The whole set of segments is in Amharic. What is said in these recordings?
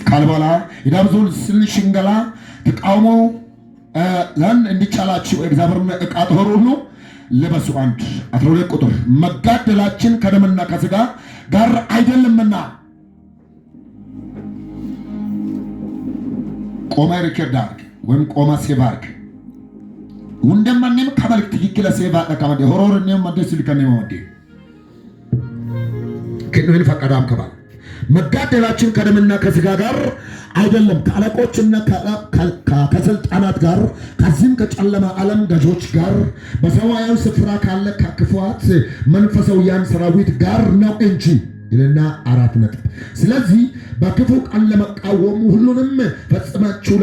ካለ በኋላ የዲያብሎስን ሽንገላ ተቃውሞ ዘንድ እንዲቻላችሁ የእግዚአብሔርን ዕቃ ጦር ሁሉ ልበሱ። 1 12 ቁጥር መጋደላችን ከደምና ከሥጋ ጋር አይደለምና። ቆመ record አርግ ወይም ቆመ save አርግ። እንደማንም ከበልክ ትክክለ save አጠቀመ ሆሮር ነው መደስ ሊከነ ወዲ ከነን ፈቀዳም ከባል መጋደላችን ከደምና ከስጋ ጋር አይደለም፣ ከአለቆችና ከስልጣናት ጋር፣ ከዚህም ከጨለማ ዓለም ገዦች ጋር፣ በሰማያዊ ስፍራ ካለ ከክፉት መንፈሳውያን ሰራዊት ጋር ነው እንጂ ይልና አራት ነጥብ። ስለዚህ በክፉ ቃል ለመቃወም ሁሉንም ፈጽማችሁ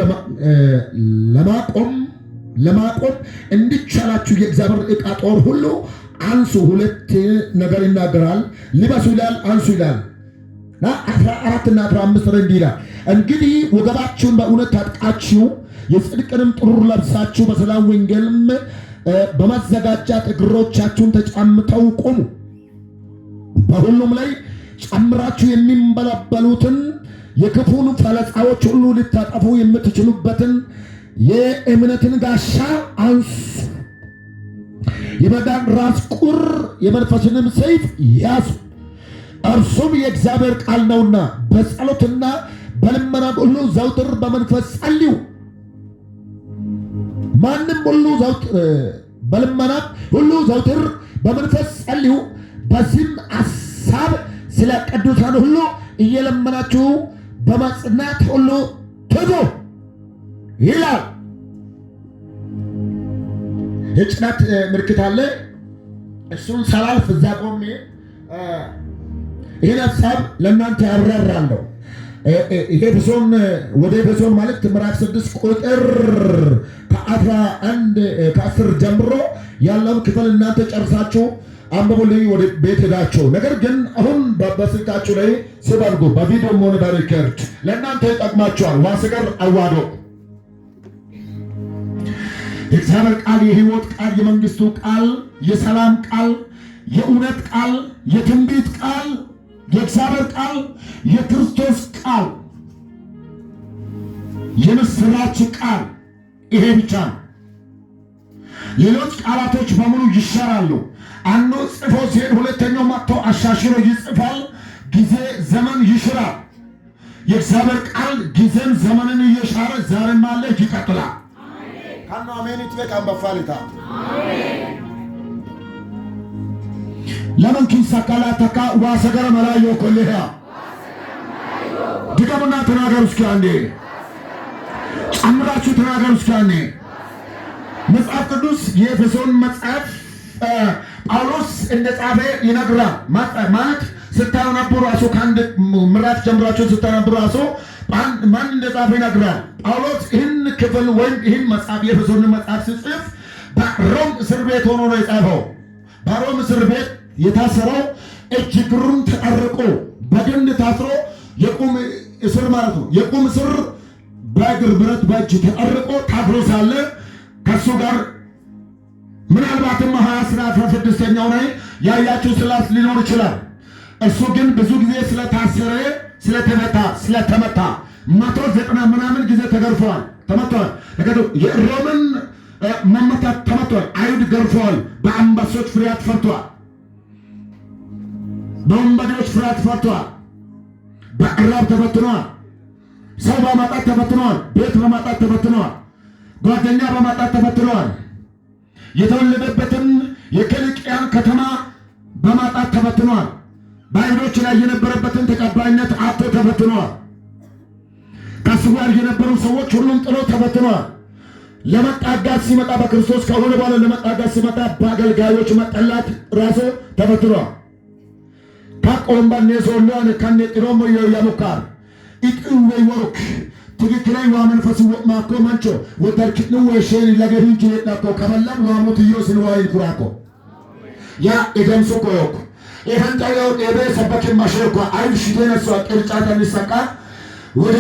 ለማቆም እንዲቻላችሁ የእግዚአብሔር ዕቃ ጦር ሁሉ አንሱ። ሁለት ነገር ይናገራል። ልበሱ ይላል፣ አንሱ ይላል። 14 እና 15 ላይ እንዲህ ይላል፣ እንግዲህ ወገባችሁን በእውነት ታጥቃችሁ የጽድቅንም ጥሩር ለብሳችሁ በሰላም ወንጌልም በማዘጋጃት እግሮቻችሁን ተጫምተው ቁሙ። በሁሉም ላይ ጨምራችሁ የሚንበለበሉትን የክፉን ፈለጻዎች ሁሉ ልታጠፉ የምትችሉበትን የእምነትን ጋሻ አንሱ። የመዳን ራስ ቁር የመንፈስንም ሰይፍ ያዙ። እርሱም የእግዚአብሔር ቃል ነውና በጸሎትና በልመና ሁሉ ዘውትር በመንፈስ ጸልዩ። ማንም ሁሉ በልመና ሁሉ ዘውትር በመንፈስ ጸልዩ። በዚህም ሐሳብ ስለ ቅዱሳን ሁሉ እየለመናችሁ በመጽናት ሁሉ ትጉ ይላል። የጭናት ምልክት አለ። እሱን ሳላልፍ እዛ ቆሜ ይህን ሀሳብ ለእናንተ ያብራራለሁ። ኤፌሶን ወደ ኤፌሶን ማለት ምዕራፍ 6 ቁጥር ከ11 ከ10 ጀምሮ ያለውን ክፍል እናንተ ጨርሳችሁ አንብቡልኝ ወደ ቤት ሄዳችሁ። ነገር ግን አሁን በስልካችሁ ላይ save አድርጉ፣ በቪዲዮም ሆነ በ record ለእናንተ ይጠቅማችኋል። ዋስገር አዋዶ የእግዚአብሔር ቃል የሕይወት ቃል፣ የመንግስቱ ቃል፣ የሰላም ቃል፣ የእውነት ቃል፣ የትንቢት ቃል፣ የእግዚአብሔር ቃል፣ የክርስቶስ ቃል፣ የምስራች ቃል ይሄ ብቻ ነው። ሌሎች ቃላቶች በሙሉ ይሻራሉ። አንዱ ጽፎ ሲሄድ ሁለተኛው መጥቶ አሻሽሎ ይጽፋል። ጊዜ ዘመን ይሽራል። የእግዚአብሔር ቃል ጊዜን ዘመንን እየሻረ ዛሬም አለ፣ ይቀጥላል። ካኖ አሜን ይትበቃን በፋሊታ ለምን ኪንሳካላተካ ዋሰገረ መላዮ ኮሌያ ድገሙና ተናገሩ እስኪ አንዴ፣ ጨምራችሁ ተናገሩ እስኪ አንዴ። መጽሐፍ ቅዱስ የኤፌሶን መጽሐፍ ጳውሎስ እንደጻፈ ይነግራል። ማለት ስታነቡ ራሱ ከአንድ ምዕራፍ ጀምራችሁ ስታነቡ ራሱ ማን እንደጻፈ ይነግራል። ጳውሎስ ይህን ክፍል ወይም ይህን መጽሐፍ የኤፌሶን መጽሐፍ ሲጽፍ በሮም እስር ቤት ሆኖ ነው የጻፈው። በሮም እስር ቤት የታሰረው እጅ እግሩን ተጠርቆ በግንድ ታስሮ የቁም እስር ማለት ነው። የቁም እስር በእግር ብረት በእጅ ተጠርቆ ታስሮ ሳለ ከእሱ ጋር ምናልባትም 20 ስለ 16ኛው ላይ ያያችሁ ስላስ ሊኖር ይችላል። እሱ ግን ብዙ ጊዜ ስለታሰረ ስለተመታ ስለተመታ 190 ምናምን ጊዜ ተገርፈዋል፣ ተመቷል። የሮምን መመታት ተመቷል። አይሁድ ገርፈዋል። በአንበሶች ፍርሃት ፈርተዋል። በወንበዴዎች ፍርሃት ፈርተዋል። በእራብ ተፈትነዋል። ሰው በማጣት ተፈትነዋል። ቤት በማጣት ተፈትነዋል። ጓደኛ በማጣት ተፈትነዋል። የተወለደበትን የኪልቅያን ከተማ በማጣት ተፈትነዋል። በአይሁዶች ላይ የነበረበትን ተቀባይነት አጥቶ ተፈትነዋል። ከእሱ ጋር የነበሩ ሰዎች ሁሉም ጥሎ ተፈትነዋል። ለመጣጋት ሲመጣ በክርስቶስ ከሆነ በኋላ ለመጣጋት ሲመጣ በአገልጋዮች መጠላት ራሱ ተፈትኗል። ካቆምባኔ ሶሎን ከኔ ጥሮሞ የሙካር ኢቅዌ ወሩክ ትክክለይ ዋ መንፈስ ወማኮ መንቾ ወተርክኑ ወሸን ለገሂንች ለኮ ከበላም ዋሞትዮ ስንዋይን ኩራኮ ያ ኤደምሱ ኮዮክ ኤፈንጠዮ ኤቤ ሰበክን ማሸርኳ አይብ ሽቴነሷ ቅርጫት የሚሰቃ ወደ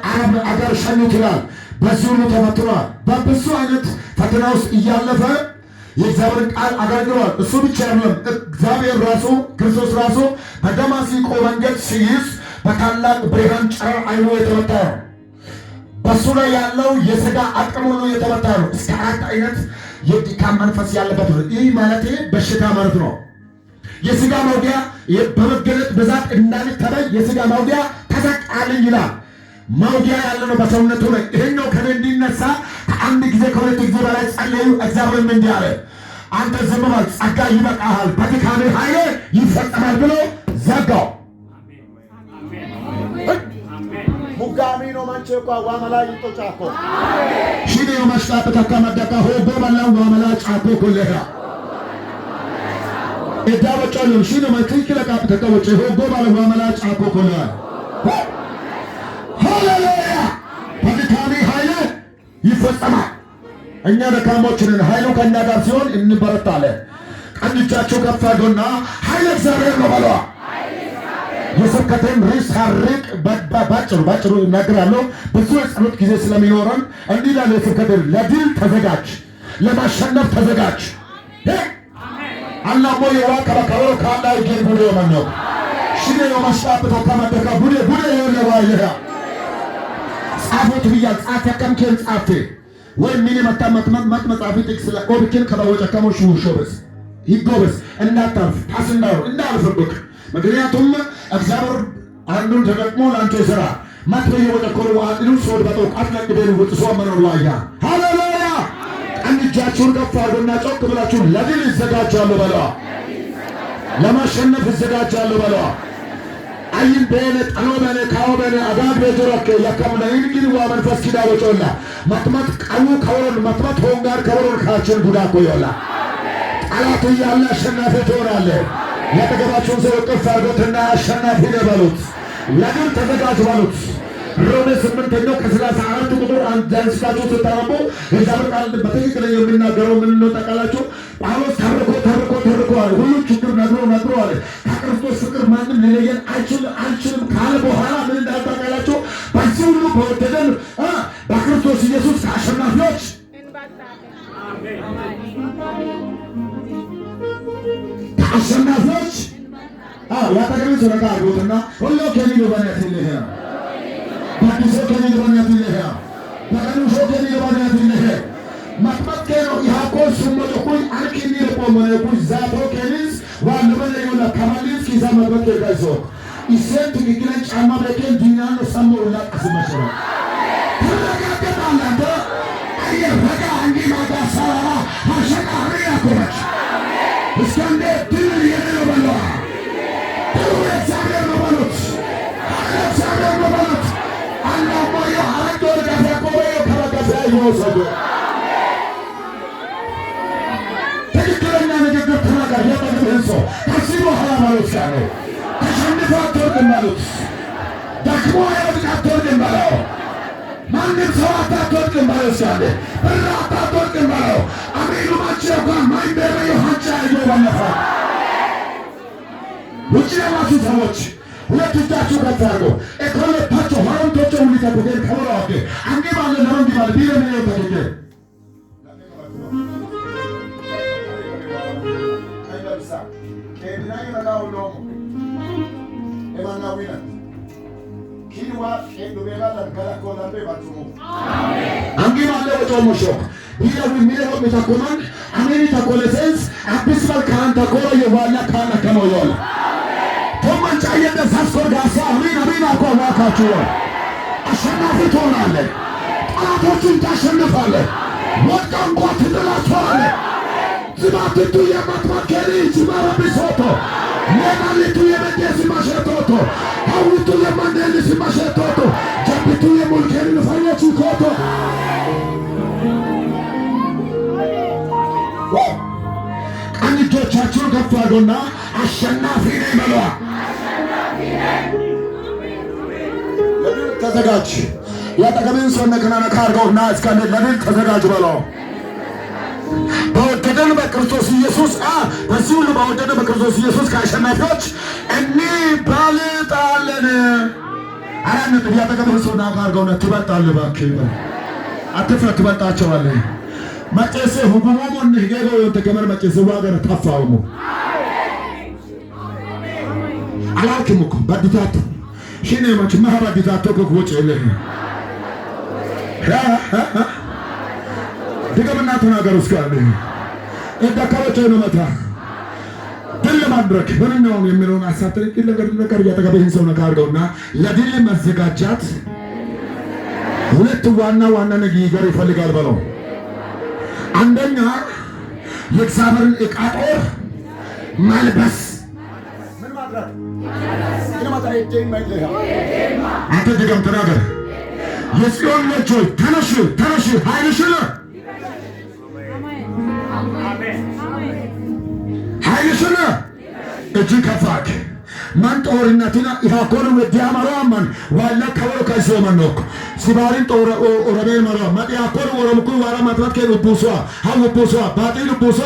አረብ አገር ሸኙት ይላል። በዚህ ሁሉ ተፈትኗል። በብዙ አይነት ፈተና ውስጥ እያለፈ የእግዚአብሔርን ቃል አገልግሏል። እሱ ብቻ አይደለም፣ እግዚአብሔር ራሱ ክርስቶስ ራሱ በደማስቆ መንገድ ሲይዝ በታላቅ ብርሃን ጨረር አይኑ የተመታ ነው። በሱ ላይ ያለው የስጋ አቅም ሁሉ የተመታ ነው። እስከ አራት አይነት የድካም መንፈስ ያለበት ነው። ይህ ማለት በሽታ ማለት ነው። የስጋ መውጊያ በመገለጥ ብዛት እንዳልተበይ የስጋ መውጊያ ተሰቃልኝ ይላል። መውጊያ ያለ ነው በሰውነቱ ላይ። ይሄኛው ከኔ እንዲነሳ ከአንድ ጊዜ ከሁለት ጊዜ በላይ ጸለዩ። እግዚአብሔርም እንዲህ አለ፣ አንተ ዝም በል፣ ጸጋ ይበቃሃል፣ በድካሜ ኃይሌ ይፈጸማል ብሎ ዘጋው። ሙጋሚ ነው ማንቼ እኮ ዋመላ ይጦጫኮ ሽኔ መስጣጥ ተከመደካ ሆጎ በላው ዋመላ ጫኮ ኮለራ እዳ ወጫሉ ሽኔ ማክሪክ ለቃ ተከወጨ ሆጎ ባለ ዋመላ ጫኮ ኮለራ። ሃሌሉያ! በድካሜ ኃይሌ ይፈጸማል። እኛ ደካሞች ነን፣ ኃይሉ ከእኛ ጋር ሲሆን እንበረታለን። ቀኝ እጃችሁ ከፍ አድርጉና ኃይል እግዚአብሔር ነው በለዋ። የስብከቴን ርዕስ ሳርቅ ባጭሩ ባጭሩ እናገራለሁ። ብዙ የጸሎት ጊዜ ስለሚኖረን እንዲህ ይላል የስብከቴን፣ ለድል ተዘጋጅ፣ ለማሸነፍ ተዘጋጅ። አላሞ የዋ ከበከበሮ ካላ ይገር ጉዴ መነው ሽኔ የማስጣብቶ ከመደካ ቡዴ ቡዴ የለዋ ይለያ ጻፎት ብያል ጻፍ ያቀምኬን ጻፌ ወይ ሚኒ መታ መጥመጥ መጻፊ ጥቅስ ለቆብኪን ከበወጨ ከሞሽ ውሾበስ ይጎበስ እንዳታልፍ ፓስ እንዳው እንዳልፍብክ፣ ምክንያቱም እግዚአብሔር አንዱን ተጠቅሞ ለአንተ ይሰራ ማትበየ ወጠኮሩ ዋጥኑ ሶድ በጦ አትለቅበሉ ወጥሶ መኖር ዋያ። ሃሌሉያ! ቀኝ እጃችሁን ከፍ አድርጉና ጮክ ብላችሁ ለድል ይዘጋጃሉ በለዋ። ለማሸነፍ ይዘጋጃሉ በለዋ። አይን በለ ጠሎ በለ ካዎ በለ አጋግ በጆሮከ ያከምና ይንግን ዋ መንፈስ ኪዳ ወጮላ መጥመጥ ቀው ከወሮን መጥመጥ ሆንጋር ከወሮን ካችን ጉዳ ኮዮላ ጠላት እያለ አሸናፊ ትሆናለህ። ያጠገባችሁን ሰው እቅፍ አድርጎትና አሸናፊ ነህ በሉት። ለድል ተዘጋጅ በሉት። ሮሜ 8ኛው ከ34 ቁጥር አንስታችሁ ስታነቡ የእግዚአብሔር ቃል በትክክለኛ የሚናገረው ምን ነው ታውቃላችሁ? ጳውሎስ ተርኮ ተርኮ ተርኮ አለ። ሁሉም ችግር ነግሮ ነግሮ አለ። ከክርስቶስ ፍቅር ማንም ሊለየን አይችልም ካለ በኋላ ምን እንዳለ ታውቃላችሁ? በዚህ ሁሉ በወደደን በክርስቶስ ኢየሱስ ከአሸናፊዎች ያጠገብን ሰው ነካ አድርጉትና ሁሉ ከሚሉ በነት ይልህ በዲሶ ከሚሉ በነት ይልህ በቀኑሾ ከሚሉ በነት ይልህ መጥመጥ ከኖ ያኮ ሱመጦኩይ አርኪኒ ቆመነኩይ ዛቶ ከኒስ ዋንበለ ዮላ ከማሊስ ኪዛ መጥመጥ ከጋይሶ ኢሴን ትክክለን ጫማ በከን ዲናኖ ሰሞ ላቀስ መሸረ ትረጋገጣለህ። አንተ አየር ረጋ እንዲ ማጋ ሰራራ ሀሸቃ ሪያ ኮመች እስከ እንዴ ድል የኔ ነው በለዋ። ድሉ የእግዚአብሔር ነው በሉት። እግዚአብሔር ነው በሉት። አላሞዮ አረዶ ልጋፍ ያቆበዮ ከበገፍ ይወሰዱ ትክክለኛ ንግግር ተናገር። ያጠገብህን ሰው ከዚህ በኋላ በሉት ያለ ተሸንፎ አትወድቅም በሉት። ደክሞ አይወድቅ አትወድቅም በለው። ማንም ሰው አታትወድቅም በለው። ሲያለ ብር አታትወድቅም በለው። አሜኑ ማቼ እንኳን ማይበረ ዮሐንቻ ይዞ ባለፈ ውጭ ያላችሁ ሰዎች ሁለት እጃችሁ ከፍ አድርጎ ኤኮለታቸው ሆሮንቶቸው ሁሉ ተጎገን ከበሮ አገ አንዴ ባለ ለሮንዲ ባለ ቢለ ምን ተጎገ አንጌ ባለ ወጮሞሾ ቢለዊ ሚለሆ ሚታኮማን አሜኒ ተኮለሴንስ አዲስ መልካን ተኮረ የዋላ ካና ከመዮላ ቶማን ጫየደ ሳስኮር ጋሳ አሜን አሜን አኮ ዋካችሁ አሸናፊ ትሆናለህ። ጠላቶችን ታሸንፋለህ። ወድቀህ እንኳ ትጥላቸዋለህ። ዝባትቱ የማትማከሪ ዝማረቢሶቶ ሌማሊቱ የመንዴሲ ማሸቶቶ ሀዊቱ የማንዴሊሲ ማሸቶቶ ጃቢቱ የሙልኬሪ ንፈየቹ ኮቶ ቀኝ እጆቻችሁን ከፍ አድርጉና አሸናፊ ነኝ በለዋ። ለድል ተዘጋጅ። ያጠገብህን ሰው ነካ ነካ አድርገውና እስከ ለድል ተዘጋጅ በለው። በወደደን በክርስቶስ ኢየሱስ በዚህ ሁሉ በወደደን በክርስቶስ ኢየሱስ ከአሸናፊዎች እንበልጣለን። 4 ነጥብ። ያጠገብህን ሰው ነካ አድርገውና ትበልጣለህ፣ እባክህ በለው። አትፍራ፣ ትበልጣቸዋለህ። መጨሴ ሁጉሞሞን ሄገ ተገመር መጨሴ ዋገር ታፋውሙ አላልክም እኮ በድታት ሽኔማች ማህባዲታ ቶኮክ ወጭ ድገምና ተናገሩ። እስከ እዳካወጭ ነው መታ ድል ለማድረግ ምንኛውም የሚለውን ሀሳብ ትልቅ ነገር እያጠገበ ይህን ሰው ነካ አድርገውና ለድል መዘጋጃት ሁለት ዋና ዋና ነገር ይፈልጋል በለው። አንደኛ የእግዚአብሔርን ዕቃ ጦር መልበስ። ምን ማድረግ? አንተ ድገም ተናገር። የጽዮን ልጅ ሆይ ተነሽ፣ ተነሽ፣ ኃይልሽን ኃይልሽን እጅ ከፋክ ማን ጦርነትና ኢፋኮን ወዲያመሮ አማን ዋላ ከወሮ ከይሶመኖክ ሲባሪን ጦር ኦረሜን መሮ መዲያኮን ኦሮምኩ ዋራ ማትማት ከን ኡቡሷ ሀው ኡቡሷ ባጢል ኡቡሷ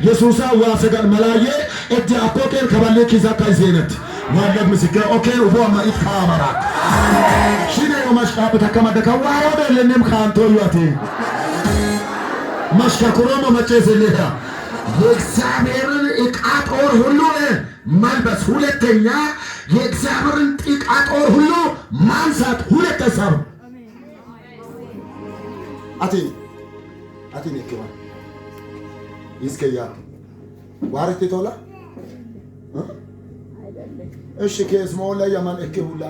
የሱሳ ዋሰጋል መላዬ እዲያኮ ኬን ከባሌ ኪዛ ከይዜነት ዋለ ምስክር ኦኬ ኡቦ አማ ኢትካመራ ሽኔ ዮማሽቃብ ተከመደከ ዋሮ ደለንም ካንቶ ዩአቴ መሽከኩሮሞ መቼስልህ የእግዚአብሔርን ዕቃ ጦር ሁሉ መልበስ። ሁለተኛ የእግዚአብሔርን ዕቃ ጦር ሁሉ ማንሳት። ሁለት ሀሳብ አቲ አቲ ነከባ ይስከያ ዋርት ቶላ እሺ ከስሞ ላይ ያማን እከ ሁላ